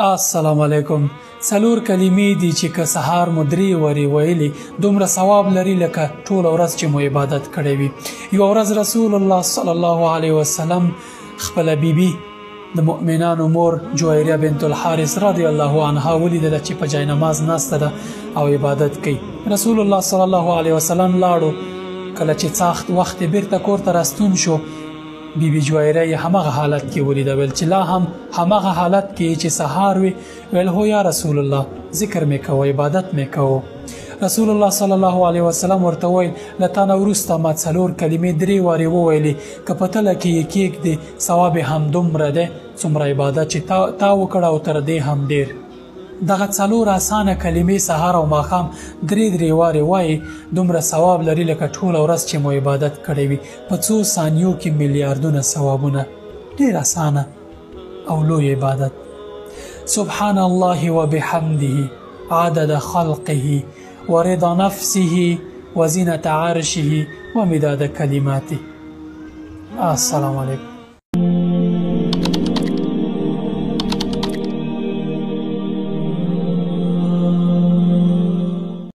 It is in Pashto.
السلام علیکم. څلور کلمې دي چې که سهار مو درې وارې ویلي، دومره ثواب لري لکه ټوله ورځ چې مو عبادت کړی وي. یوه ورځ رسول الله صلی الله علیه وسلم خپله بیبي، د مؤمنانو مور، جویریه بنت الحارث رضی الله عنها ولیدله چې په جای نماز ناسته ده او عبادت کوي. رسول الله صلی الله علیه وسلم لاړو. کله چې څاښت وخت بیرته کور ته راستون شو، بیبي جویره یې همغه حالت کې ولیده. ویل چې لا هم همغه حالت کې چې سهار وي؟ ویل هو یا رسول الله، ذکر مې کوه، عبادت مې کوه. رسول الله صلی الله علیه وسلم ورته وویل، له تا نه وروسته ما څلور کلمې درې وارې وویلې، که په تله کې یې کېږدې، ثواب یې همدومره دی څومره عبادت چې تا وکړ او تر دې هم ډېر. دغه څلور اسانه کلمې سهار او ماښام درې درې وارې وایې، دومره ثواب لري لکه ټوله ورځ چې مو عبادت کړی وي. په څو ثانیو کې میلیاردونه ثوابونه. ډېر اسانه او لوی عبادت. سبحان الله وبحمده عدد خلقه ورضا نفسه وزینة عرشه ومداد کلماته. السلام علیکم.